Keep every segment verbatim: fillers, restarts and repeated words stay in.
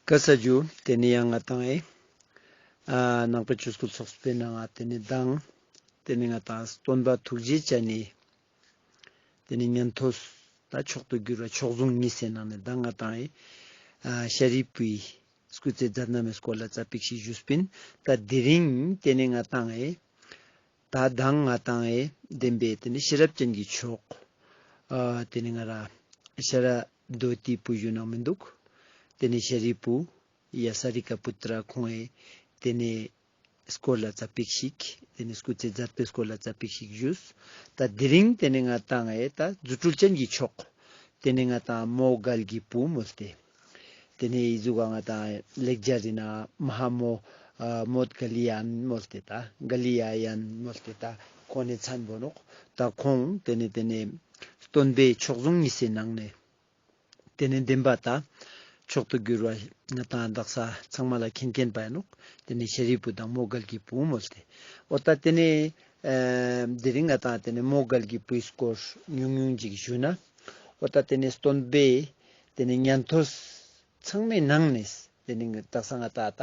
བཀའ་སྩལ་རྒྱུ། ཏེ་ནེ་ཡང་ང་ཏང་ཨེ་ཨ་ནང་པའི་ཆོས་སྐུལ་ཚོགས་པའི་ནང་ང་ཏེ་ནེ་མདང་ཏེ་ནེ་ང་ཏང་སྟོན་པ་ཐུགས་རྗེ་ཅན་ནི་ཏེ་ནེ་ཉན་ཐོས་ད་མཆོག་ཏུ་གྱུར་པ་མཆོག་ཟུང་གཉིས་སི་ནང་ནེ་མདང་ང་ཏང་ཨེ་ཨ་ཤཱ་རིའི་བུའི་སྐུ་ཚེ་མཛད་རྣམ་མི་སྐོར་ལ་ཙ་པིག་ཞིག་ཞུས་པིན། ད་དེ་རིང་ཏེ་ནེ་ང་ཏང་ཨེ་ད་མདང་ང་ཏང་ཨེ་བདེན་པའི་ཏེ་ནེ་ཤེས་རབ་ཅན་གྱི་མཆོག་ཨ་ཏེ་ནེ་ང་རང་ཤཱ་ར་དྭ་ཏིའི་བུ་ཞུ་ནང་མི་འདུག། ཏེ་ནེ་ཤཱ་རིའི་བུ་ཡ་ས་རི་ཀ་པུ་ཏྲ་ཁོང་ཨེ་ཏེ་ནེ་སྐོར་ལ་ཙ་པིག་ཞིག་ཏེ་ནེ་སྐུ་ཚེ་མཛད་པའི་སྐོར་ལ་ཙ་པིག་ཞིག་ཞུས། ད་དེ་རིང་ཏེ་ནེ་ང་ཏང་ཨེ་ད་རྫུ་འཕྲུལ་ཅན་གྱི་མཆོག་ཏེ་ནེ་ང་ཏང་མོའུ་འགལ་གྱི་བུ་མོལ་ཏེ། ཏེ་ནེ་ཨི་ཟུག་ག་ང་ཏང་ལེགས་སྦྱར་རི་ནང་མ་ཧཱ་མོ་ཨ་མོའུ་འགལ་ཡན་མོལ་ཏེ་ད་འགལ་ཡ་ཡན་མོལ་ཏེ་ད་ཁོང་ནི་མཚན་པོ་ནོག། ད་ཁོང་ཏེ་ནེ་ཏེ་ནེ་སྟོན་པའི་མཆོག་ཟུང་གཉིས་སི་ནང་ནེ་ཏེ་ནེ་བདེན་པ་ད་མཆོག་ཏུ་གྱུར་པ་ང་ཏང་དག་ས་ཚང་མ་ལ་མཁྱེན་མཁྱེན་པ་ཡིན་ནོག། ཏེ་ནེ་ཤཱ་རིའི་བུ་དང་མོའུ་འགལ་གྱི་བུ་མོལ་ཏེ། འོ་ད་ཏེ་ནེ་ཨ་དེ་རིང་ང་ཏང་ཏེ་ནེ་མོའུ་འགལ་གྱི་བུའི་སྐོར་ཉུང་ཉུང་ཅིག་ཞུ་ན། འོ་ད་ཏེ་ནེ་སྟོན་པའི་ཏེ་ནེ་ཉན་ཐོས་ཚང་མའི་ནང་ནེ་ཏེ་ནེ་དག་ས་ང་ཏང་ད་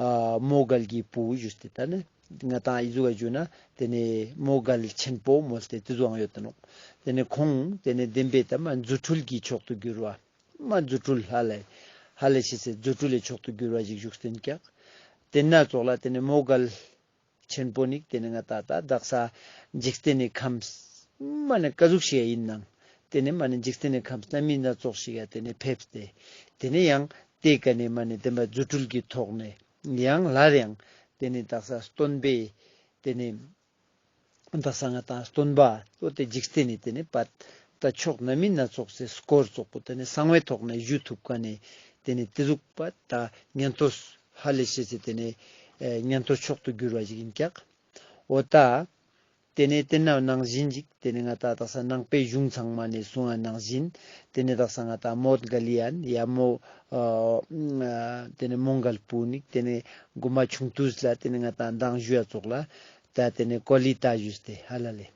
ཨ་མོའུ་འགལ་གྱི་བུ་ཞུས་ཏེ་ད་ནི་ང་ཏང་ཨི་ཟུག་ག་ཞུ་ན་ཏེ་ནེ་མོའུ་འགལ་ཆེན་པོ་མོལ་ཏེ་ཏེ་ཟུག་ཡང་ཡོད་དེ་ནོག། ཏེ་ནེ་ཁོང་ཏེ་ནེ་བདེན་པའི་ད་མ་རྫུ་འཕྲུལ་གྱི་མཆོག་ཏུ་གྱུར་པ་མ་རྫུ་འཕྲུལ་ཧ་ལས་ཧ་ལས་ཤེས་སེ་རྫུ་འཕྲུལ་ལས་མཆོག་ཏུ་གྱུར་པ་ཞིག་བཞུགས་ཏེ་ཡིན་ཀྱག། ཏེ་ན་ཙོགས་ལ་ཏེ་ནེ་མོའུ་འགལ་ཆེན་པོ་ནི་ཏེ་ནེ་ང་ཏང་ད་དག་ས་འཇིག་རྟེན་ནི་ཁམས་མ་ནེ་ཀ་ཟུག་ཞིག་ཡིན་ནང་ཏེ་ནེ་མ་ནེ་འཇིག་རྟེན་ནི་ཁམས་སྣ་མིན་སྣ་ཚོགས་ཤིག་ཡ་ཏེ་ནེ་ཕེབས་ཏེ་ཏེ་ནེ་ཡང་ཏེ་ཀ་ནེ་མ་ནེ་བདེན་པ་རྫུ་འཕྲུལ་གྱི་ཐོག་ནེ་ཡང་སླར་ཡང་ཏེ་ནེ་དག་ས་སྟོན་པའི་ཏེ་ནེ་དག་ས་ང་ཏང་སྟོན་པ་འོ་ཏེ་འཇིག་རྟེན་ནི་ཏེ་ནེ་པ་ད་ཕྱོགས་སྣ་མིན་སྣ་ཚོགས་སི་སྐོར་ཙོགས་པོ་ཏེ་ནེ་གསང་བའི་ཐོག་ནེ་ཞུ་ཐུབ་ཀ་ནེ་ཏེ་ནེ་ཏེ་ཟུག་པ་ད་ཉན་ཐོས་ཧ་ལས་ཤེས་སེ་ཏེ་ནེ་ཨེ་ཉན་ཐོས་མཆོག་ཏུ་གྱུར་པ་ཞིག་ཡིན་ཀྱག། འོ་ད་ཏེ་ནེ་ཏེ་ན་ནང་བཞིན་ཅིག་ཏེ་ནེ་ང་ཏང་དག་ས་ནང་པའི་གཞུང་ཚང་མ་ནེ་གསུང་བ་ནང་བཞིན་ཏེ་ནེ་དག་ས་ང་ཏང་མོའུ་འགལ་ཡན་ཡ་མོ་ཨ་ཏེ་ནེ་མོའུ་འགལ་བུ་ནི་ཏེ་ནེ་གོ་མ་ཆུང་དུས་ལ་ཏེ་ནེ་ང་ཏང་མདང་ཞུ་ཡ་ཙོགས་ལ་ད་ཏེ་ནེ་ཀོ་ལི་ཏ་ཞུས་ཏེ་ཧ་ལ་ལེ།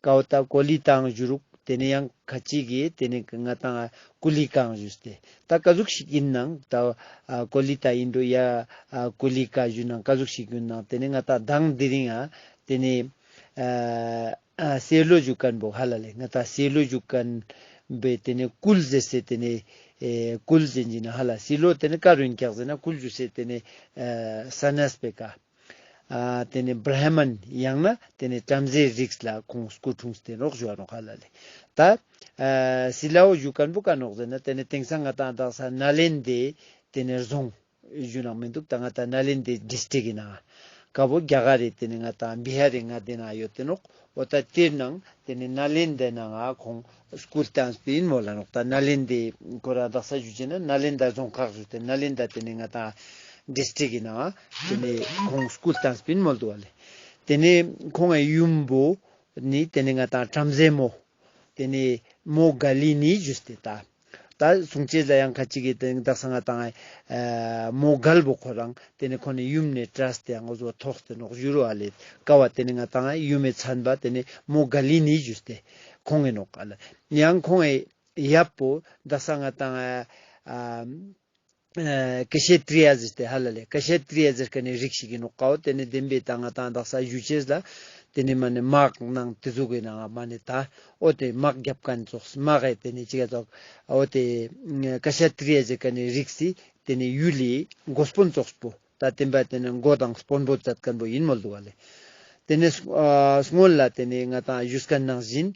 ཀའོ་ད་ཀོ་ལི་ཏའང་ཞུ་རུག། ཏེ་ནེ་ཡང་ཁ་ཅིག་གི་ཏེ་ནེ་ང་ཏང་ཀུ་ལི་ཀའང་ཞུས་ཏེ། ད་ཀ་ཟུག་ཞིག་ཡིན་ནང་ད་ཨ་ཀོ་ལི་ཏ་ཡིན་འགྲོ་ཡ་ཨ་ཀུ་ལི་ཀ་ཞུ་ནང་ཀ་ཟུག་ཞིག་ཡིན་ནང་ཏེ་ནེ་ང་ཏང་མདང་དེ་རིང་ཨ་ཏེ་ནེ་ཨ་ཨ་སེ་ལོ་ཞུ་ཁན་བོ་ཧ་ལ་ལེ། ང་ཏང་སེ་ལོ་ཞུ་ཁན་བོའི་ཏེ་ནེ་ཀུལ་ཟེར་སེ་ཏེ་ནེ་ཨེ་ཀུལ་ཟེར་གྱི་ན་ཧ་ལ་སེ་ལོ་ཏེ་ནེ་ཀ་རུ་ཡིན་ཀྱག་ཟེར་ན་ཀུལ་ཞུ་སེ་ཏེ་ནེ་ཨ་ས་ན་སྤེ་ཀ། ཨ་ཏེ་ནེ་བྲ་ཧ་མན་ཡང་ན་ཏེ་ནེ་བྲམ་ཟེའི་རིགས་ལ་ཁོང་སྐུ་འཁྲུངས་ཏེ་ནོག་ཞུ་བ་ནོག་ཧ་ལ་ལེ། ད་ཨ་སི་ལའོ་ཞུ་ཁན་བོ་ཀ་ནོག་ཟེར་ན་ཏེ་ནེ་དེང་སང་ང་ཏང་དག་ས་ནཱ་ལེནྡྲའི་ཏེ་ནེ་རྫོང་ཞུ་ནང་མི་འདུག། ད་ང་ཏང་ནཱ་ལེནྡྲའི་ཌིས་ཊྲིཀ་ཡིན་ན་ཀ་བོ་རྒྱ་གར་རི་ཏེ་ནེ་ང་ཏང་བི་ཧར་རི་ང་ཏེ་ན་ཡོད་དེ་ནོག། འོ་ད་ཏེ་ནང་ཏེ་ནེ་ནཱ་ལེནྡྲ་ནང་ང་ཁོང་སྐུ་བལྟམས་པིན་མོལ་ལ་ནོག། ད་ནཱ་ལེནྡྲའི་ཁོ་རང་དག་ས་ཞུ་ཅེ་ན་ནཱ་ལེནྡྲ་རྫོང་ཁག་ཞུ་སྟེ་ནཱ་ལེནྡྲ་ཏེ་ནེ་ང་ཏང་ཌིས་ཊྲིཀ་ཡིན་ན་ཏེ་ནེ་ཁོང་སྐུ་བལྟམས་པིན་མོལ་འདུག་བ་ལེ། ཏེ་ནེ་ཁོང་ངི་ཡུམ་བོ་ནི་ཏེ་ནེ་ང་ཏང་བྲམ་ཟེ་མོ་ཏེ་ནེ་མོའུ་འགལ་ལི་ནི་ཞུས་ཏེ་ད། ད་གསུང་ཅེས་ལ་ཡང་ཁ་ཅིག་གི་ཏེ་དག་ས་ང་ཏང་ཨ་མོའུ་འགལ་བོ་ཁོ་རང་ཏེ་ནེ་ཁོ་ནི་ཡུམ་ནེ་བཀྲ་སྟེ་ཡང་འོ་ཟོ་ཐོགས་ཏེ་ནོག་ཞུ་རུ་ཨ་ལེ། ཀ་བ་ཏེ་ནེ་ང་ཏང་ཡུམ་མི་མཚན་པ་ཏེ་ནེ་མོའུ་འགལ་ལི་ནི་ཞུས་ཏེ་ཁོང་ངི་ནོག་ཨ་ལེ། ཡང་ཁོང་ངི་ཡབ་པོ་དག་ས་ང་ཏང་ཨ་ཨ་ཀ་ཤ་ཏྲི་ཡ་ཟེར་ཏེ་ཧ་ལ་ལེ། ཀ་ཤ་ཏྲི་ཡ་ཟེར་ཁན་ནི་རིགས་ཤིག་ཡིན་ནོག་ཀའོ། ཏེ་ནེ་བདེན་པའི་ད་ང་ཏང་དག་ས་ཞུ་ཅེས་ལ་ཏེ་ནེ་མ་ནེ་དམག་ནང་ཏེ་ཟུག་གི་ནང་མ་ནེ་ད་འོ་ཏེ་དམག་རྒྱབ་ཁན་ཙོགས་དམག་གི་ཏེ་ནེ་ཅི་ག་ཙོགས་འོ་ཏེ་ཀ་ཤ་ཏྲི་ཡ་ཟེར་ཁན་ནི་རིགས་སི་ཏེ་ནེ་ཡུལ་ལི་འགོ་དཔོན་ཙོགས་པོ་ད་བདེན་པ་ཏེ་ནེ་འགོ་དང་དཔོན་པོ་མཛད་ཁན་བོ་ཡིན་མོལ་འདུག་བ་ལེ། ཏེ་ནེ་ཨ་སྔོན་ལ་ཏེ་ནེ་ང་ཏང་ཞུས་ཁན་ནང་བཞིན་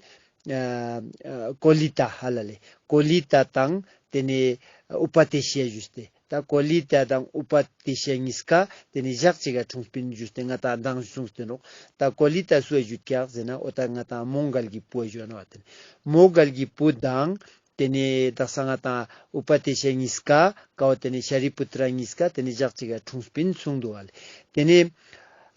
ཨ་ཨ་ཀོ་ལི་ཏ་ཧ་ལ་ལེ། ཀོ་ལི་ཏ་དང་ཏེ་ནེ་ཨུ་པ་ཏེ་ཤ་ཞུས་ཏེ། ད་ཀོ་ལི་ཏ་དང་ཨུ་པ་ཏེ་ཤ་གཉིས་ཀ་ཏེ་ནེ་ཞག་གཅིག་ག་འཁྲུངས་པིན་ཞུས་ཏེ་ང་ཏང་མདང་གསུངས་ཏེ་ནོག། ད་ཀོ་ལི་ཏ་སུ་ཞུ་ཀྱག་ཟེར་ན་འོ་ད་ང་ཏང་མོའུ་འགལ་གྱི་བུ་ཞུ་ནོག་བ། ཏེ་ནེ་མོའུ་འགལ་གྱི་བུ་དང་ཏེ་ནེ་དག་ས་ང་ཏང་ཨུ་པ་ཏེ་ཤ་གཉིས་ཀ་ཀའོ་ཏེ་ནེ་ཤཱ་རི་པུ་ཏྲ་གཉིས་ཀ་ཏེ་ནེ་ཞག་གཅིག་ག་འཁྲུངས་པིན་གསུངས་འདུག་བ་ལེ། ཏེ་ནེ་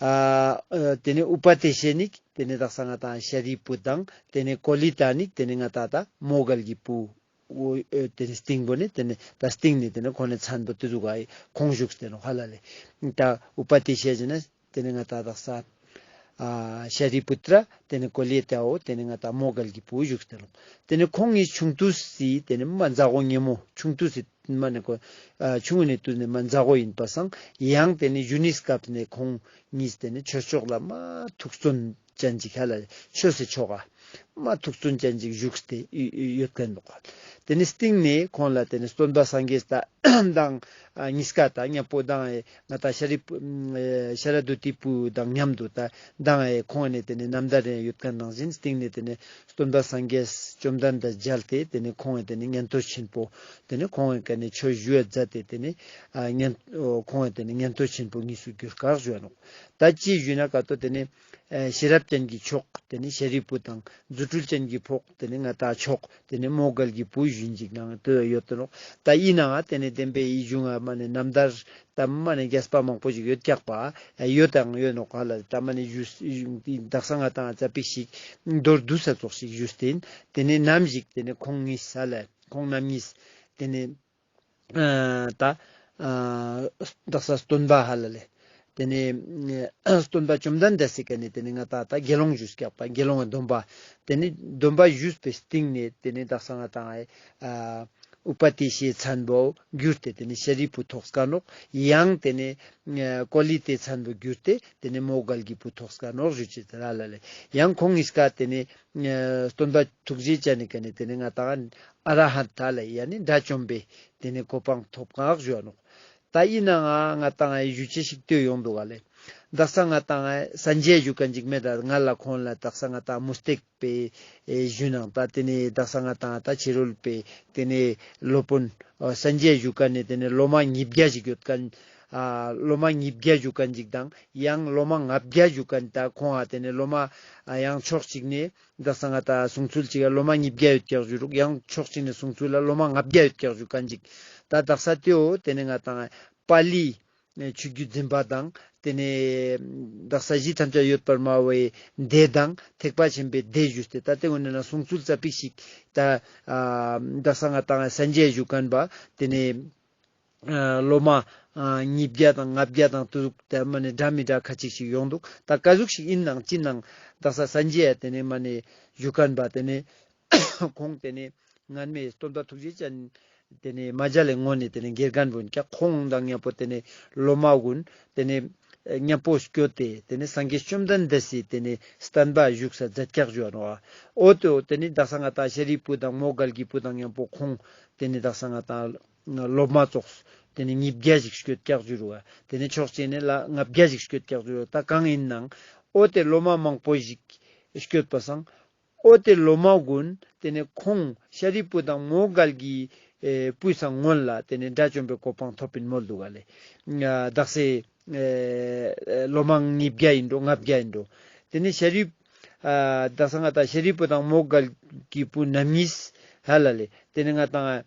ཨ་ཨ་ཏེ་ནེ་ཨུ་པ་ཏེ་ཤ་ནི་ཏེ་ནེ་དག་ས་ང་ཏང་ཤཱ་རི་པུ་དང་ཏེ་ནེ་ཀོ་ལི་ཏ་ནི་ཏེ་ནེ་ང་ཏང་ད་མོའུ་འགལ་གྱི་བུ་འོ་ཨེ་ཏེ་ནེ་སྟིང་པོ་ནེ་ཏེ་ནེ་ད་སྟིང་ནེ་ཏེ་ནེ་ཁོང་ངི་མཚན་པོ་ཏེ་ཟུག་ག་ཁོང་བཞུགས་ཏེ་ནོག་ཧ་ལ་ལེ། ད་ཨུ་པ་ཏེ་ཤ་ཟེར་ན་ཏེ་ནེ་ང་ཏང་དག་ས་ཨ་ཤཱ་རི་པུ་ཏྲ་ཏེ་ནེ་ཀོ་ལི་ཏའོ་ཏེ་ནེ་ང་ཏང་མོའུ་འགལ་གྱི་བུ་བཞུགས་ཏེ་ནོག། ཏེ་ནེ་ཁོང་ངི་ཆུང་དུས་སི་ཏེ་ནེ་མ་མཛའ་བོ་ཉེ་མོ་ཆུང་དུས་སི་ མ་ནེ་ཁོ་ཨ་ཆུང་ངུན་ནེ་ཏུས་ནེ་མ་མཛའ་བོ་ཨིན་པ་སང་ཡང་ཏེ་ནེ་གཞོན་ནུའི་སྐབས་ནེ་ཁོང་གཉིས་ཏེ་ནེ་ཆོས་ཕྱོགས་ལ་མ་ཐུགས་བརྩོན་ཅན་ཅིག་ཧ་ལ་ཆོས་སི་ཕྱོགས་ཨ་མ་ཐུགས་བརྩོན་ཅན་ཅིག་བཞུགས་ཏེ་ཡོད་ཁན་ནོག། ཏེ་ནེ་སྟིང་ནེ་ཁོང་ལ་ཏེ་ནེ་སྟོན་པ་སངས་རྒྱས་ད་དང་ཨ་གཉིས་ཀ་ད་ཉམ་པོ་དང་ཨེ་ང་ད་ཤཱ་རིའི་བུ་ཨེ་ཤཱ་ར་དྭ་ཏིའི་བུ་དང་མཉམ་དུ་ད་དང་ཨེ་ཁོང་ནེ་ཏེ་ནེ་རྣམ་ཐར་རེ་ཡོད་ཁན་ནང་བཞིན་སྟིང་ནེ་ཏེ་ནེ་སྟོན་པ་སངས་རྒྱས་བཅོམ་ལྡན་འདས་མཇལ་ཏེ་ཏེ་ནེ་ཁོང་ཨེ་ཏེ་ནེ་ཉན་ཐོས་ཆེན་པོ་ཏེ་ནེ་ཁོང་ཨེ་ཀ་ནེ་ཆོས་ཞུ་བ་མཛད་དེ་ཏེ་ནེ་ཨ་ཉན་ཁོང་ཨེ་ཏེ་ནེ་ཉན་ཐོས་ཆེན་པོ་གཉིས་སུ་གྱུར་ཀག་ཞུ་བ་ནོག། ད་ཅི་ཞུས་ན་ཀ་ཏོ་ཏེ་ནེ་ཨེ་ཤེས་རབ་ཅན་གྱི་མཆོག་ཏེ་ནེ་ཤཱ་རིའི་བུ་དང་རྫུ་འཕྲུལ་ཅན་གྱི་ཕོག་ཏེ་ནེ་ང་ད་མཆོག་ཏེ་ནེ་མོའུ་འགལ་གྱི་བུ་ཞུན་ཅིག་ནང་དུ་ཡོད་དེ་ནོག། ད་ཨིན་ནའང་ཏེ་ནེ་བདེན་པའི་ཨི་གཞུང་ང་མ་ནེ་རྣམ་ཐར་ད་མ་ནེ་རྒྱས་པ་མང་པོ་ཞིག་ཡོད་ཀྱག་པ་ཨ་ཡོད་དང་ཡོད་ནོག་ཧ་ལ། ད་མ་ནེ་ཞུས་དག་ས་ང་ཏང་ཙ་པིག་ཞིག་མདོར་བསྡུས་ས་ཙོགས་ཤིག་ཞུས་ཏེ་ཨིན། ཏེ་ནེ་ནམ་ཞིག་ཏེ་ནེ་ཁོང་གཉིས་ཧ་ལ་ཁོང་རྣམ་གཉིས་ཏེ་ནེ་ཨ་ད་ཨ་དག་ས་སྟོན་པ་ཧ་ལ་ལེ། ཏེ་ནེ་ཨ་སྟོན་པ་བཅོམ་ལྡན་འདས་སི་ཀ་ནེ་ཏེ་ནེ་ང་ཏང་ད་དགེ་སློང་ཞུས་ཀྱག་པ་དགེ་སློང་གི་སྡོམ་པ། ཏེ་ནེ་སྡོམ་པ་ཞུས་པའི་སྟིང་ནེ་ཏེ་ནེ་དག་ས་ང་ཏང་ཨ་ཨུ་པ་ཏི་ཤའི་མཚན་པོ་གྱུར་ཏེ་ཏེ་ནེ་ཤཱ་རིའི་བུ་ཐོགས་ཀ་ནོག། ཡང་ཏེ་ནེ་ཨ་ཀོ་ལི་ཏའི་མཚན་པོ་གྱུར་ཏེ་ཏེ་ནེ་མོའུ་འགལ་གྱི་བུ་ཐོགས་ཀ་ནོག་ཞུ་ཅེས་ཧ་ལ་ལེ། ཡང་ཁོང་གཉིས་ཀ་ཏེ་ནེ་ཨ་སྟོན་པ་ཐུགས་རྗེ་ཅན་ནི་ཀ་ནེ་ཏེ་ནེ་ང་ཏང་ཨ་ར་ཧན་ཏ་ལ་ཡ་ནི་དགྲ་བཅོམ་པའི་ཏེ་ནེ་གོ་འཕང་ཐོབ་ཀག་ཞུ་བ་ནོག། ད་ཨིན་ནའང་ང་ཏང་ཨེ་ཞུ་ཅེས་ཤིག་ལྟོས་ཡོང་འདུག་ག་ལེ། དག་ས་ང་ཏང་ཨེ་སན་ཇི་ཡ་ཞུ་ཁན་ཅིག་མེད་ད་ང་ལ་ཁོང་ལ་དག་ས་ང་ཏང་མུ་སྟེགས་པའི་ཨེ་ཞུ་ནང་ད་ཏེ་ནེ་དག་ས་ང་ཏང་ད་ཕྱི་རོལ་པའི་ཏེ་ནེ་སློབ་དཔོན་ཨ་སན་ཇི་ཡ་ཞུ་ཁན་ནེ་ཏེ་ནེ་སློབ་མ་ཉིས་བརྒྱ་ཞིག་ཡོད་ཁན་ཨ་སློབ་མ་ཉིས་བརྒྱ་ཞུ་ཁན་ཅིག་དང་ཡང་སློབ་མ་ལྔ་བརྒྱ་ཞུ་ཁན་ད་ཁོང་ཨ་ཏེ་ནེ་སློབ་མ་ཨ་ཡང་ཕྱོགས་གཅིག་ནེ་དག་ས་ང་ཏང་གསུང་ཚུལ་གཅིག་ལ་སློབ་མ་ཉིས་བརྒྱ་ཡོད་ཀྱག་ཞུ་རུག། ཡང་ཕྱོགས་གཅིག་ནེ་གསུང་ཚུལ་ལ་སློབ་མ་ལྔ་བརྒྱ་ཡོད་ཀྱག་ཞུ་ཁན་ཅིག། ད་དག་ས་ཏེའོ་ཏེ་ནེ་ང་ཏང་པཱ་ལི་ཆོས་བརྒྱུད་འཛིན་པ་དང་ཏེ་ནེ་དག་ས་གཞི་ཐམས་ཅད་ཡོད་པར་སྨྲ་བའི་སྡེ་དང་ཐེག་པ་ཆེན་པོའི་སྡེ་ཞུས་ཏེ་ད་ཏེ་ངོས་ནེ་ན་གསུང་ཚུལ་ཙ་པིག་ཞིག་ད་ཨ་དག་ས་ང་ཏང་སན་ཇི་ཡ་ཞུ་ཁན་པ་ཏེ་ནེ་ཨ་སློབ་མ་ཨ་ཉིས་བརྒྱ་དང་ལྔ་བརྒྱ་དང་ཏེ་ཟུག་ཏེ་མ་ནེ་འདྲ་མི་འདྲ་ཁ་ཅིག་ཞིག་ཡོང་འདུག། ད་ཀ་ཟུག་ཞིག་ཨིན་ནང་ཅི་ནང་དག་ས་སན་ཇི་ཡ་ཏེ་ནེ་མ་ནེ་ཞུ་ཁན་པ་ཏེ་ནེ་ཁོང་ཏེ་ནེ་སྔན་མེ་སྟོན་པ་ཐུགས་རྗེ་ཅན་ཏེ་ནེ་མ་མཇལ་ལེ་སྔོན་ནེ་ཏེ་ནེ་དགེ་རྒན་བོ་ཨིན་ཀྱག། ཁོང་དང་ཉམ་པོ་ཏེ་ནེ་སློབ་མ་གུན་ཏེ་ནེ་ཉམ་པོ་སྐྱོད་དེ་ཏེ་ནེ་སངས་རྒྱས་བཅོམ་ལྡན་འདས་སི་ཏེ་ནེ་བསྟན་པ་བཞུགས་ས་མཛད་ཀྱག་ཞུ་བ་ནོག། འོ་ཏེ་འོ་ཏེ་ནེ་དག་ས་ང་ཏང་ཤཱ་རིའི་བུ་དང་མོའུ་འགལ་གྱི་བུ་དང་ཉམ་པོ་ཁོང་ཏེ་ནེ་དག་ས་ང་ཏང་སློབ་མ་ཙོགས་ཏེ་ནེ་ཉིས་བརྒྱ་ཞིག་སྐྱོད་ཀྱག་ཞུ་རུག། ཏེ་ནེ་ཕྱོགས་གཅིག་ནེ་ལ་ལྔ་བརྒྱ་ཞིག་སྐྱོད་ཀྱག་ཞུ་རུག། ད་གང་ཨིན་ནང་འོ་ཏེ་སློབ་མ་མང་པོ་ཞིག་སྐྱོད་པ་སང་འོ་ཏེ་སློབ་མ་གུན་ཏེ་ནེ་ཁོང་ཤཱ་རིའི་བུ་དང་མོའུ་འགལ་གྱི་ཨེ་བུའི་སང་སྔོན་ལ་ཏེ་ནེ་དགྲ་བཅོམ་པའི་གོ་འཕང་ཐོབ་པིན་མོལ་འདུག་ག་ལེ། ཨ་དག་ས་ཨེ་སློབ་མ་ཉིས་བརྒྱ་ཨིན་འགྲོ་ལྔ་བརྒྱ་ཨིན་འགྲོ། ཏེ་ནེ་ཤཱ་རིའི་ཨ་དག་ས་ང་ཏང་ཤཱ་རིའི་བུ་དང་མོའུ་འགལ་གྱི་བུ་རྣམ་གཉིས་ཧ་ལ་ལེ། ཏེ་ནེ་ང་ཏང་ཨ་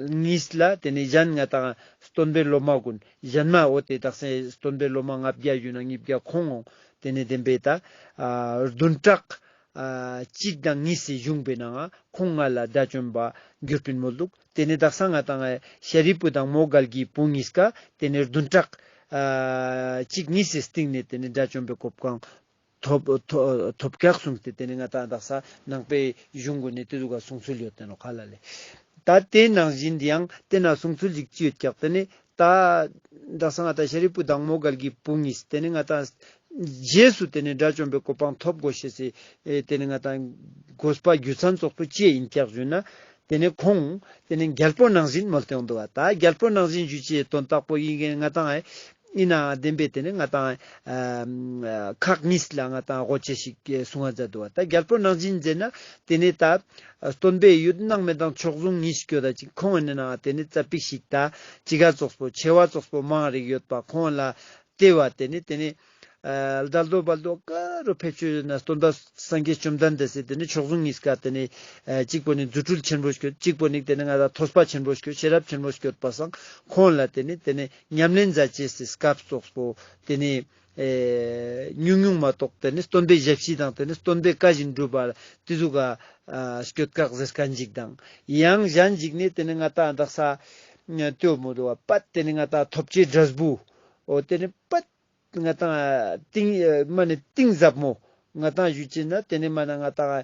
གཉིས་ལ་ཏེ་ནེ་གཞན་ང་ཏང་སྟོན་པའི་སློབ་མ་གུན་གཞན་མ་འོ་ཏེ་དག་ས་སྟོན་པའི་སློབ་མ་ལྔ་བརྒྱ་ཞུ་ན་ཉིས་བརྒྱ་ཁོང་ཏེ་ནེ་བདེན་པའི་ད་ཨ་བདུན་ཕྲག་ཨ་གཅིག་དང་གཉིས་སི་གཞུང་པའི་ནང་ང་ཁོང་ལྔ་ལ་དགྲ་བཅོམ་པ་གྱུར་པིན་མོལ་འདུག། ཏེ་ནེ་དག་ས་ང་ཏང་ཨ་ཤཱ་རིའི་བུ་དང་མོའུ་འགལ་གྱི་བུ་གཉིས་ཀ་ཏེ་ནེ་བདུན་ཕྲག་ཨ་གཅིག་གཉིས་སི་སྟིང་ནེ་ཏེ་ནེ་དགྲ་བཅོམ་པའི་གོ་འཕང་ཐོབ་ཐོབ་ཐོབ་ཀྱག་གསུངས་ཏེ་ཏེ་ནེ་ང་ཏང་དག་ས་ནང་པའི་གཞུང་གུན་ནེ་ཏེ་ཟུག་ག་གསུང་ཚུལ་ཡོད་དེ་ནོག་ཧ་ལ་ལེ། ད་ཏེ་ནང་བཞིན་ཏེ་ཡང་ཏེ་ན་གསུང་ཚུལ་ཞིག་ཅི་ཡོད་ཀྱག། ཏེ་ནེ་ད་དག་ས་ང་ཏང་ཤཱ་རིའི་བུ་དང་མོའུ་འགལ་གྱི་བུ་གཉིས་ཏེ་ནེ་ང་ཏང་རྗེས་སུ་ཏེ་ནེ་དགྲ་བཅོམ་པའི་གོ་འཕང་ཐོབ་དགོས་ཤེས་སི་ཨེ་ཏེ་ནེ་ང་ཏང་དགོས་པ་རྒྱུ་མཚན་ཙོགས་པོ་ཅི་ཨིན་ཀྱག་ཞུ་ན་ཏེ་ནེ་ཁོང་ཏེ་ནེ་རྒྱལ་པོ་ནང་བཞིན་མོལ་ཏེ་ཡོང་འདུག་པ། ད་རྒྱལ་པོ་ནང་བཞིན་ཞུ་ཅེས་དོན་དག་པོ་ཨིན་ཀྱག་ང་ཏང་ཨེ་ཨིན་ནའང་བདེན་པའི་ཏེ་ནེ་ང་ཏང་ཨ་ཁག་གཉིས་ལ་ང་ཏང་དགོས་ཅེས་ཤིག་གསུང་བ་མཛད་འདུག་པ། ད་རྒྱལ་པོ་ནང་བཞིན་ཟེར་ན་ཏེ་ནེ་ད་སྟོན་པའི་ཡུལ་སྣང་མེད་དང་མཆོག་ཟུང་གཉིས་སྐྱོད་ད་ཅིག་ཁོང་ཨིན་ནའང་ཏེ་ནེ་ཙ་པིག་ཞིག་ད་ཅི་ག་ཙོགས་པོ་ཆེ་བ་ཙོགས་པོ་མང་རིག་ཡོད་པ་ཁོང་ལ་ལྟོས་པ་ཏེ་ནེ་ཏེ་ནེ་ཨ་དལ་དོ་བལ་དོ་ག་རུ་ཕེབས་ཅེས་ན་སྟོན་པ་སངས་རྒྱས་བཅོམ་ལྡན་འདས་སི་ཏེ་ནེ་མཆོག་ཟུང་གཉིས་ཀ་ཏེ་ནེ་ཨ་གཅིག་པོ་ནི་རྫུ་འཕྲུལ་ཆེན་པོ་སྐྱོད། གཅིག་པོ་ནི་ཏེ་ནེ་ང་ཏང་ཐོས་པ་ཆེན་པོ་སྐྱོད། ཤེས་རབ་ཆེན་པོ་སྐྱོད་པ་སང་ཁོང་ལ་ཏེ་ནེ་ཏེ་ནེ་ཉམས་ལེན་མཛད་ཅེས་སི་སྐབས་ཙོགས་པོ་ཏེ་ནེ་ཨེ་ཉུང་ཉུང་མ་གཏོགས་ཏེ་ནེ་སྟོན་པའི་ཞབས་ཕྱི་དང་ཏེ་ནེ་སྟོན་པའི་བཀའ་བཞིན་སྒྲུབ་པ་ཏེ་ཟུག་ག་ཨ་སྐྱོད་ཀྱག་ཟེར་ཁན་ཅིག་དང་ཡང་གཞན་ཅིག་ནི་ཏེ་ནེ་ང་ཏང་དག་ས་ལྟོས་མོ་འདུག་པ། པད་ཏེ་ནེ་ང་ཏང་ཐོབ་བྱའི་འབྲས་བུ་འོ་ཏེ་ནེ་པད་ང་ཏང་གཏིང་ཨ་མ་ནེ་གཏིང་ཟབ་མོ་ ང་ཏང་ཞུ་ཅེས་ན་ཏེ་ནེ་མ་ན་ང་ཏང་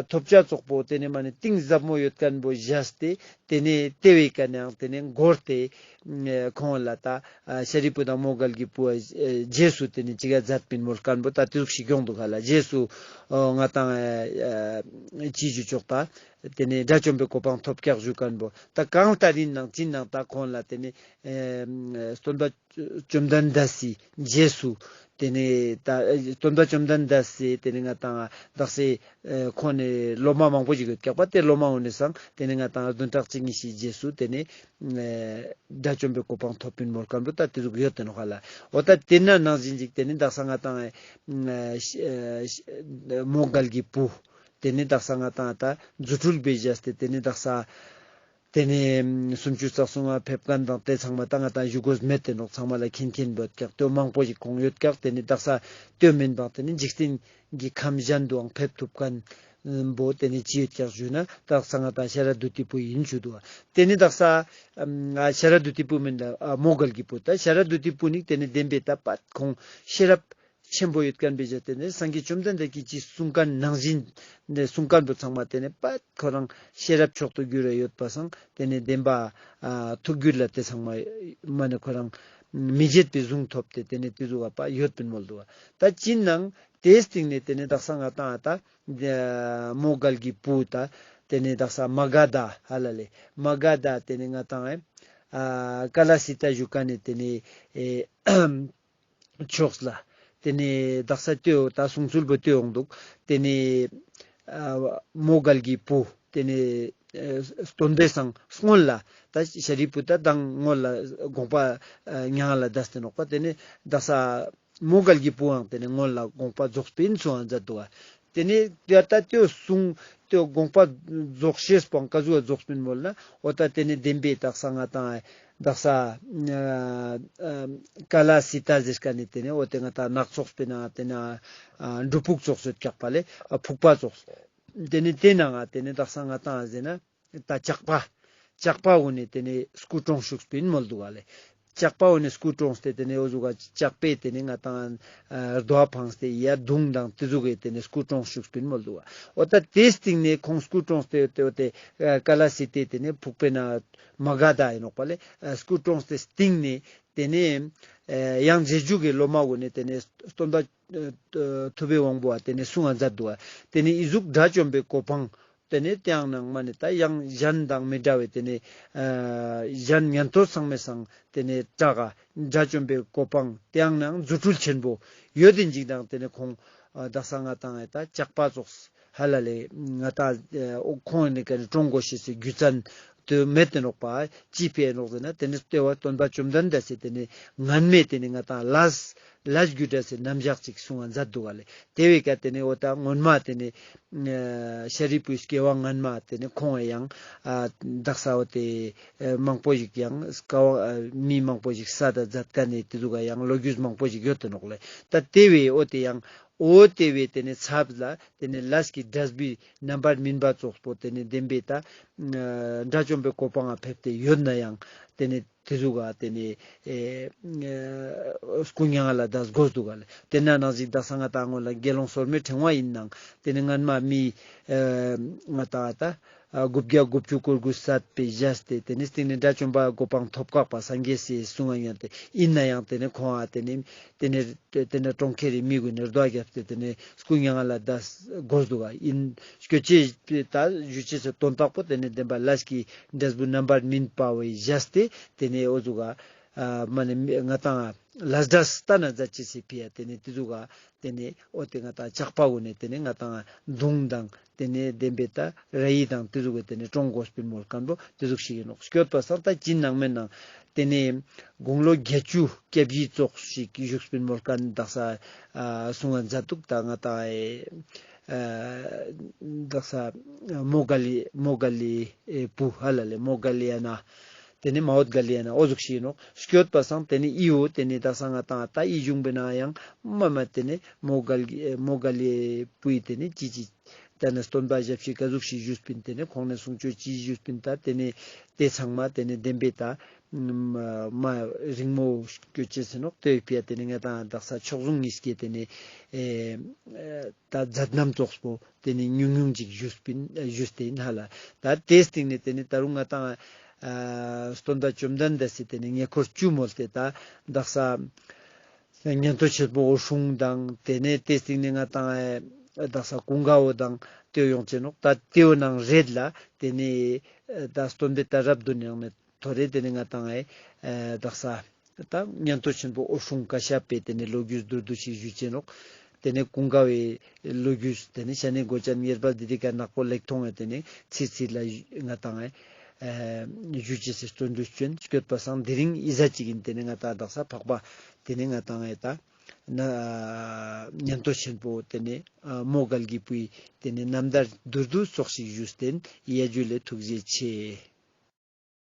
ཐོབ་ཆ་ཙོགས་པོ་ཏེ་ནེ་མ་ནེ་གཏིང་ཟབ་མོ་ཡོད་ཁན་བོ་ཞུས་ཏེ་ཏེ་ནེ་ཏེ་བོའི་ཀ་ནེ་ཡང་ཏེ་ནེ་འགོར་ཏེ་ཁོང་ལ་ད་ཤཱ་རིའི་བུ་དང་མོའུ་འགལ་གྱི་བུ་རྗེས་སུ་ཏེ་ནེ་ཅི་ག་མཛད་པིན་མོལ་ཁན་བོ་ད་ཏེ་ཟུག་ཤིག་ཡོང་དུག་ཧ་ལ། རྗེས་སུ་ང་ཏང་ཅི་ཞུ་ཆོག་ད་ཏེ་ནེ་དགྲ་བཅོམ་པའི་གོ་འཕང་ཐོབ་ཀྱག་ཞུ་ཁན་བོ་ད་གང་ལྟར་ཨིན་ནང་ཅི་ནང་ད་ཁོང་ལ་ཏེ་ནེ་སྟོན་པ་བཅོམ་ལྡན་འདས་སི་རྗེས་སུ་ཏེ་ནེ་ད་སྟོན་པ་བཅོམ་ལྡན་འདས་སི་ཏེ་ནེ་ང་ཏང་དག་ས་ཁོང་ནི་སློབ་མ་མང་པོ་ཞིག་ཡོད་ཀྱག་པ། ཏེ་སློབ་མ་འོ་ནི་སང་ཏེ་ནེ་ང་ཏང་བདུན་ཕྲག་གཅིག་གཉིས་ཤིག་རྗེས་སུ་ཏེ་ནེ་དགྲ་བཅོམ་པའི་གོ་འཕང་ཐོབ་པིན་མོལ་ཁན་བོ་ད་ཏེ་ཟུག་ཡོད་ཏེ་ནོག་ཧ་ལ། འོ་ད་ཏེ་ན་ནང་བཞིན་ཅིག་ཏེ་ནེ་དག་ས་ང་ཏང་མོའུ་འགལ་གྱི་བུ་ཏེ་ནེ་དག་ས་ང་ཏང་ད་རྫུ་འཕྲུལ་བེ་ཞུས་ཏེ་ཏེ་ནེ་དག་ས་ཏེ་ནེ་སུམ་ཅུ་རྩ་གསུམ་མ་ཕེབས་ཁན་དང་ཏེ་ཚང་མ་ད་ང་ཏང་ཞུ་དགོས་མེད་ཏེ་ནོག། ཚང་མ་ལ་མཁྱེན་མཁྱེན་བོ་ཡོད་ཀྱག། ཏེ་མང་པོ་ཞིག་ཁོང་ཡོད་ཀྱག། ཏེ་ནེ་དག་ས་ཏེ་མེན་པ་ཏེ་ནེ་འཇིག་རྟེན་གྱི་ཁམས་གཞན་དུའང་ཕེབས་ཐུབ་ཁན་བོ་ཏེ་ནེ་ཅི་ཡོད་ཀྱག་ཞུ་ན་དག་ས་ང་ཏང་ཤ་ར་དུ་ཏི་བུ་ཨིན་ཞུ་དུག། ཏེ་ནེ་དག་ས་ཤ་ར་དུ་ཏི་བུ་མེན་ལ་མོའུ་འགལ་གྱི་བུ་ད་ཤ་ར་དུ་ཏི་བུ་ནི་ཏེ་ནེ་བདེན་པའི་ད་པད་ཁོང་ཤེས་རབ་ཆེན་པོ་ཡོད་ཁན་བེ་ཞུས་ཏེ་ནེ་སངས་རྒྱས་བཅོམ་ལྡན་འདས་ཀྱིས་ཅི་གསུང་ཁན་ནང་བཞིན་ནེ་གསུང་ཁན་བོ་ཚང་མ་ཏེ་ནེ་པད་ཁོ་རང་ཤེས་རབ་མཆོག་ཏུ་གྱུར་རེ་ཡོད་པ་སང་ཏེ་ནེ་བདེན་པ་ཐུགས་རྒྱུད་ལ་ཏེ་ཚང་མ་མ་ནེ་ཁོ་རང་མི་བརྗེད་པའི་གཟུངས་ཐོབ་སྟེ་ཏེ་ནེ་ཏེ་ཟུག་པ་ཡོད་པིན་མོལ་དུག། ད་ཅི་ནང་ཏེའི་སྟིང་ནེ་ཏེ་ནེ་དག་ས་ང་ཏང་ད་མོའུ་འགལ་གྱི་བུ་ད་ཏེ་ནེ་དག་ས་མ་ག་དྷ་ཧ་ལ་ལེ་མ་ག་དྷ་ཏེ་ནེ་ང་ཏང་ཀ་ལ་སི་ཏ་ཞུ་ཁན་ནི་ཏེ་ནེ་ཕྱོགས་ལ། ཏེ་ནེ་དག་ས་ལྟོས་ད་གསུང་ཚུལ་བོ་ལྟོས་འོང་དུག། ཏེ་ནེ་མོའུ་འགལ་གྱི་བུ་ཏེ་ནེ་སྟོན་པའི་སང་སྔོན་ལ་ད་ཤཱ་རིའི་བུ་ད་དང་སྔོན་ལ་དགོངས་པ་མྱ་ངན་ལས་འདས་ཏེ་ནོག་པ། ཏེ་ནེ་དག་ས་མོའུ་འགལ་གྱི་བུའང་ཏེ་ནེ་སྔོན་ལ་དགོངས་པ་རྫོགས་པིན་གསུང་ང་མཛད་དུག། ཏེ་ནེ་ད་ལྟོས་གསུང་ལྟོས་དགོངས་པ་རྫོགས་ཤེས་པོའང་ཀ་ཟུག་རྫོགས་པིན་མོལ་ན་འོ་ད་ཏེ་ནེ་བདེན་པའི་དག་ས་ང་ཏང་དག་ས་ཀ་ལ་སི་ཏ་ཟེར་ཁན་ནི་ཏེ་ནེ་འོ་ཏེ་ང་ཏང་ནགས་ཚལ་པོའི་ནང་ཏེ་ནེ་སྒྲུབ་ཕུག་ཙོགས་སུ་ཡོད་ཀྱག་པ་ལེ་ཕུག་པ་ཙོགས། ཏེ་ནེ་ཏེ་ནང་ཏེ་ནེ་དག་ས་ང་ཏང་ཟེར་ན་ད་ཇག་པ་ཇག་པ་འོ་ནེ་ཏེ་ནེ་སྐུ་གྲོངས་ཤུགས་པིན་མོལ་དུག་ག་ལེ། ཇག་པ་འོ་ནེ་སྐུ་གྲོངས་ཏེ་ཏེ་ནེ་འོ་ཟུག་ག་ཇག་པས་ཏེ་ནེ་ང་ཏང་རྡོ་བ་འཕངས་ཏེ་ཡ་དུང་དང་ཏེ་ཟུག་གི་ཏེ་ནེ་སྐུ་གྲོངས་ཤུགས་པིན་མོལ་དུག་ག། འོ་ད་ཏེའི་སྟིང་ནེ་ཁོང་སྐུ་གྲོངས་ཏེ་ཏེ་འོ་ཏེ་ཀ་ལ་སི་ཏ་ཏེ་ནེ་ཕུག་པའི་ནང་མ་ག་དྷ་ཨིན་ནོག་པ་ལེ། སྐུ་གྲོངས་ཏེ་སྟིང་ནེ་ཏེ་ནེ་ཡང་རྗེས་འཇུག་གི་སློབ་མ་འོ་ནེ་ཏེ་ནེ་སྟོན་པ་ཐུབ་པའི་དབང་པོ་བ་ཏེ་ནེ་གསུང་ང་མཛད་དུག་ག། ཏེ་ནེ་འི་ཟུག་དགྲ་བཅོམ་པའི་གོ་འཕང་ཏེ་ནེ་ཏེའང་ནང་མ་ནེ་ད་ཡང་གཞན་དང་མི་འདྲ་བའི་ཏེ་ནེ་གཞན་ཉན་ཐོས་ཚང་མའི་སང་ཏེ་ནེ་དྲག་ག་དགྲ་བཅོམ་པའི་གོ་འཕང་ཏེའང་ནང་རྫུ་འཕྲུལ་ཆེན་པོ་ཡོད་དེ་འཇིག་དང་ཏེ་ནེ་ཁོང་དག་ས་ང་ཏང་ད་ཇག་པ་ཙོགས་ཧ་ལ་ལེ་ང་ཏང་ཁོང་ནི་ཀ་ནེ་གྲོངས་དགོས་ཤེས་སི་རྒྱུ་མཚན་ཏེ་མེད་ཏེ་ནོག་པ། ཅི་ཕི་ནོག་ཟེར་ན་ཏེ་ནེ་ལྟོས་པ་སྟོན་པ་བཅོམ་ལྡན་འདས་སི་ཏེ་ནེ་སྔན་མའི་ཏེ་ནེ་ང་ཏང་ལས་ལས་རྒྱུ་འབྲས་སི་རྣམ་གཞག་ཅིག་གསུང་ང་མཛད་དུག་ག་ལེ། ཏེ་བོའི་ཀ་ཏེ་ནེ་འོ་ད་སྔོན་མ་ཏེ་ནེ་ཤཱ་རིའི་བུའི་སྐྱེ་བ་སྔན་མ་ཏེ་ནེ་ཁོང་ངི་ཡང་དག་ས་འོ་ཏེ་མང་པོ་ཞིག་ཡང་སྐལ་བ་མི་མང་པོ་ཞིག་ས་ད་མཛད་ཁན་ནི་ཏེ་ཟུག་ག་ཡང་ལོ་རྒྱུས་མང་པོ་ཞིག་ཡོད་ཏེ་ནོག་ལེ། ད་ཏེ་བོའི་འོ་ཏེ་ཡང་འོ་ཏེ་བོའི་ཏེ་ནེ་ཚབ་ལ་ཏེ་ནེ་ལས་ཀྱི་འབྲས་བུའི་རྣམ་པར་སྨིན་པ་ཙོགས་པོ་ཏེ་ནེ་བདེན་པའི་ད་དགྲ་བཅོམ་པའི་གོ་འཕང་ང་ཕེབས་ཏེ་ཡོད་ན་ཡང་ཏེ་ནེ་ཏེ་ཟུག་ག་ཏེ་ནེ་སྐུ་མྱ་ངན་ལས་འདས་དགོས་དུག་ག་ལེ། ཏེ་ན་ནང་བཞིན་དག་ས་ང་ཏང་སྔོན་ལ་དགེ་སློང་སོར་མོའི་ཕྲེང་བ་ཨིན་ནང་ཏེ་ནེ་སྔན་མ་མི་ང་ཏང་ད་དགུ་བརྒྱ་དགུ་བཅུ་གོ་དགུ་བསད་པའི་བཞག་སྟེ་ཏེ་ནེ་སྟིང་ནེ་དགྲ་བཅོམ་པ་གོ་འཕང་ཐོབ་ཀྱག་པ་སངས་རྒྱས་སི་གསུང་ང་ཉན་ཏེ་ཨིན་ན་ཡང་ཏེ་ནེ་ཁོང་ང་ཏེ་ནེ་ཏེ་ནེ་ཏེ་ནེ་གྲོང་ཁྱེར་རི་མི་གུན་ནེ་རྡོ་རྒྱབ་སྟེ་ཏེ་ནེ་སྐུ་མྱ་ངན་ལས་འདས་དགོས་དུག་ག་ཨིན་སྐྱོད་ཅེས་ད་ཞུ་ཅེས་སི་དོན་དག་པོ་ཏེ་ནེ་བདེན་པ་ལས་ཀྱི་འབྲས་བུ་རྣམ་པར་སྨིན་པ་བོའི་བཞག་སྟེ་ཏེ་ནེ་འོ་ཟུག་ག་མ་ནེ་ང་ཏང་ལས་འབྲས་ལྟ་ན་མཛད་ཅེས་སི་ཕི་ཡ་ཏེ་ནེ་ཏེ་ཟུག་ག་ཏེ་ནེ་འོ་ཏེ་ང་ཏང་ཇག་པ་གུན་ནེ་ཏེ་ནེ་ང་ཏང་དུང་དང་ཏེ་ནེ་བདེན་པའི་ད་ར་ཡི་དང་ཏེ་ཟུག་གི་ཏེ་ནེ་གྲོངས་དགོས་པིན་མོལ་ཁན་བོ་ཏེ་ཟུག་ཤིག་ཨིན་ནོག། སྐྱོད་པ་སང་ད་ཅི་ནང་མེད་ནང་ཏེ་ནེ་དགུང་ལོ་བརྒྱད་ཅུ་སྐྱེ་བཞི་ཙོགས་ཤིག་བཞུགས་པིན་མོལ་ཁན་དག་ས་གསུང་ང་མཛད་དུག། ད་ང་ཏང་དག་ས་མོའུ་འགལ་ལི་མོའུ་འགལ་ལི་བུ་ཧ་ལ་ལེ་མོའུ་འགལ་ལི་ཡ་ན་ཏེ་ནེ་མའོ་འགལ་ལི་ཡ་ན་འོ་ཟུག་ཤིག་ཨིན་ནོག། སྐྱོད་པ་སང་ཏེ་ནེ་འི་བོ་ཏེ་ནེ་དག་ས་ང་ཏང་ད་འི་གཞུང་པའི་ནང་ཡང་མ་མ་ཏེ་ནེ་མོའུ་འགལ་མོའུ་འགལ་ལི་བུའི་ཏེ་ནེ་ཅི་ཅི་ ཏེ་ནེ་སྟོན་པ་ཞབས་ཕྱི་ཀ་ཟུག་ཞིག་ཞུས་པིན། ཏེ་ནེ་ཁོང་ནེ་གསུང་ཆོས་ཅི་ཞུས་པིན། ད་ཏེ་ནེ་ཏེ་ཚང་མ་ཏེ་ནེ་བདེན་པའི་ད་མ་རིང་མོ་སྐྱོད་ཅེས་ཟེར་ནོག། ཏེ་བོའི་ཕི་ཡ་ཏེ་ནེ་ང་ཏང་དག་ས་མཆོག་ཟུང་གཉིས་ཀྱི་ཏེ་ནེ་ཨེ་ད་མཛད་རྣམ་ཙོགས་པོ་ཏེ་ནེ་ཉུང་ཉུང་ཅིག་ཞུས་པིན། ཞུས་ཏེ་ཨིན་ཧ་ལ། ད་ཏེའི་སྟེང་ནེ་ཏེ་ནེ་ད་རུང་ང་ཏང་ཨ་སྟོན་པ་བཅོམ་ལྡན་འདས་སི་ཏེ་ནེ་ཉེ་འཁོར་བཅུ་མོལ་ཏེ་ད་དག་ས་ཉན་ཐོས་ཆེན་པོ་འོད་སྲུང་དང་ཏེ་ནེ་ཏེའི་སྟེང་ནེ་ང་ཏང་ཨེ་དག་ས་ཀུན་དགའ་བོ་དང་ཏེ་བོ་ཡོང་ཅེ་ནོག། ད་ཏེ་བོ་ནང་རེད་ལ་ཏེ་ནེ་ཨེ་ད་སྟོན་པའི་ད་རབས་དུ་ནེ་ཡང་ནེ་ཐོ་རེ་ཏེ་ནེ་ང་ཏང་ཨེ་ཨེ་དག་ས་ད་ཉན་ཐོས་ཆེན་པོ་འོད་སྲུང་ཀ་ཤ་པའི་ཏེ་ནེ་ལོ་རྒྱུས་མདོར་བསྡུས་ཤིག་ཞུ་ཅེ་ནོག། ཏེ་ནེ་ཀུན་དགའ་བོའི་ལོ་རྒྱུས་ཏེ་ནེ་ཤ་ནེ་གོ་ཅན་ཡེར་པ་དི་དི་ཀ་ནག་པོ་ལེགས་མཐོང་བའི་ཏེ་ནེ་ཚིར་ཚིར་ལ་ང་ཏང་ཨེ་ཞུ་ཅེས་སི་བརྩོན་འགྲུས་ཅོ་ཨིན། སྐྱོད་པ་སང་དེ་རིང་ཨི་ཟ་ཅིག་ཨིན། ཏེ་ནེ་ང་ཏང་དག་ས་འཕགས་པ་ཏེ་ནེ་ང་ཏང་ཨེ་ད་ན་ཉན་ཐོས་ཆེན་པོ་ཏེ་ནེ་ཨ་མོའུ་འགལ་གྱི་བུའི་ཏེ་ནེ་རྣམ་ཐར་མདོར་བསྡུས་ཙོགས་ཤིག་ཞུས་ཏེ་ཨིན། ཡ་ཇུ་ལེ། ཐུགས་རྗེ་ཆེ།